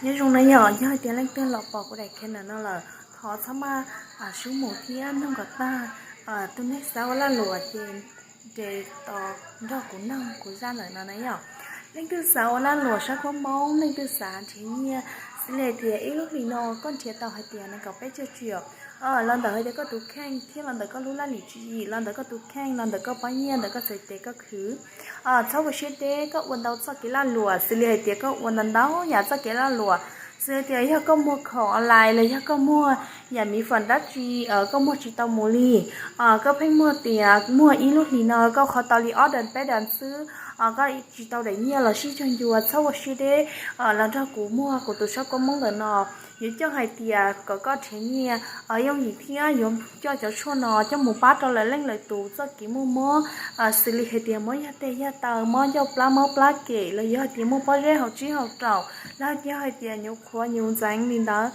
Nyob zoo na yom, yog hais tias leej twg los pom kuv daim channel no lawm, thov txhob maj sub mus thiab mloog kom tag. Tus neeg xav ua lag luam ces nres tos nrog kuv mloog kuv zaj ntawm no na yom. Leej twg xav ua lag luam sab koob moob, leej twg xav nrhiav nyiaj, xws li hais tias ib lub hlis no koj nrhiav tau hais tias nees nkaum peb caug triệu los ntawm hais tias koj tus kheej thiab los ntawm koj lub laj lim tswv yim, los ntawm koj tus kheej, los ntawm koj poj nyiaj, ntawm koj txhais tes koj khwv. Txhob ua siab deb, koj ua ntau txoj kev lag luam, xws li hais tias koj ua ntau ntau yam txoj kev lag luam, xws li tias yog koj muag khoom online los yog koj muag yam mì phở dab tsi, koj muag tsis tau mus li, koj pheej muag tias muag ib lub hlis no koj qhov tau li ob das peb das xwb, koj tsis tau daim nyiaj los sib cuag ncua, txhob ua siab deb, los nrog kuv muag kuv tus sab koob moob ntawm no. Yuav coj hais tias kom koj nrhiav nyiaj yooj yim thiab yuav coj cov tshuaj no coj mus pab rau lawv leej lawv tus txoj kev muaj mob, xws li hais tias mob yog tes yog taw, mob ncauj plab mob plab kem, los yog hais tias muaj pob zeb hauv tsib hauv raum, los yog hais tias nyuv qhuav nyuv ntxeev li ntawd,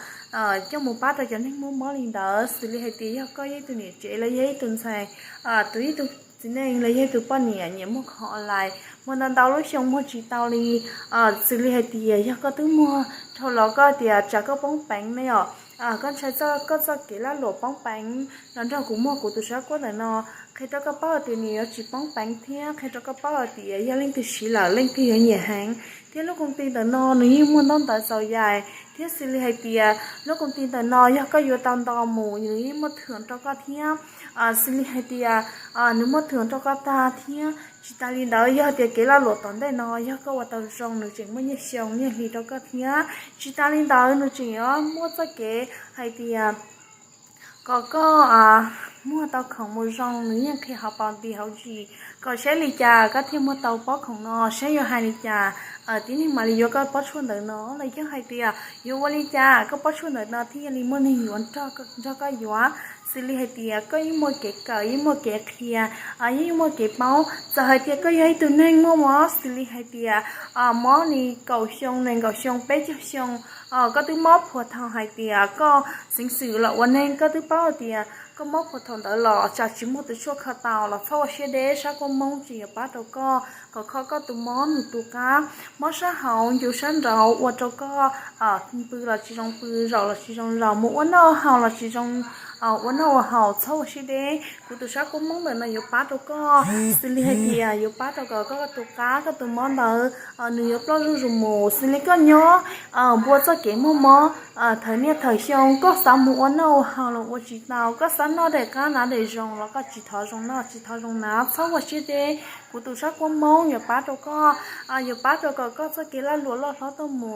coj mus pab rau cov neeg muaj mob li ntawd, xws li hais tias yog koj yog ib tug niam tsev los yog ib tug ntxhais, tus ib tug txiv neej los yog ib tug poj niam nyiam muag khoom online, muag ntau ntau lub xyoo muag tsis tau li, xws li hais tias yog koj twb muag dhau los koj tias tsam koj poob peev ne yom, koj ntshai txoj koj txoj kev lag luam poob peev, los nrog kuv muag kuv tus sab koob ntawm no, qhia rau koj paub hais tias nws yuav tsis poob peev thiab qhia rau koj paub hais tias yog leej twg siv lawm leej twg yuav nyiam heev. Thiab lub koob ti ntawm no nws yeej muaj ntaub ntawv txaus yais thiab, xws li hais tias lub koob ti ntawm no yog koj yuav tau nto mus nws yeej muaj thưởng rau koj thiab, xws li hais tias nws muaj thưởng rau koj tag thiab. Tsis tas li ntawd yog tias kev lag luam tom ntej no yog koj ua tau zoo nws tseem muaj nyiaj xyoo nyiaj hli rau koj thiab. Tsis tas li ntawd nws tseem yuav muaj txoj kev hais tias kom koj muag tau khoom mus zoo, nws yeej qhia hauv paus nti hauv ntsis kom saib li cas koj thiaj muag tau pob khoom no, saib yuav hais li cas tib neeg mam li yuav koj pob tshuaj ntawm no, los yog hais tias yuav ua li cas koj pob tshuaj ntawm no thiaj li muaj neeg yuav nrog koj yuav. Xws li hais tias koj yeej muaj kev kawm, yeej muaj kev qhia, yeej muaj kev paub. Txawm hais tias koj yog ib tug neeg muaj mob xws li hais tias mob li kaum xyoo, nees nkaum xyoo, peb caug xyoo, koj twb mob puag thaum hais tias koj xeev xwm los ua neeg, koj twb paub hais tias koj mob puag thaum ntawd los tsam tsis muaj tus tshuaj kho tau los txhob ua siab deb, sab koob moob tseem yuav pab rau koj kom kho koj tus mob nws tus qab, mob sab hauv ncu sab nraud ua rau koj pw los tsis zoo pw, zaum los tsis zoo zaum, mus ua noj ua haus los tsis zoo ua noj ua haus, txhob ua siab deb. Kuv tus sab koob moob ntawm no yuav pab rau koj, xws li hais tias yuav pab rau koj, koj tus qab koj tus mob ntawd nws yuav ploj zuj zus mus. Xws li koj nyob npua txoj kev muaj mob thawm niaj thawm xyoo, koj xav mus ua noj ua haus los ua tsis tau, koj xav noj daim qab hnav daim zoo los koj tsis thov zoo noj tsis thov zoo hnav, txhob ua siab deb. Kuv tus sab koob moob yuav pab rau koj, yuav pab rau kom koj txoj kev lag luam loj hlob tuaj mus.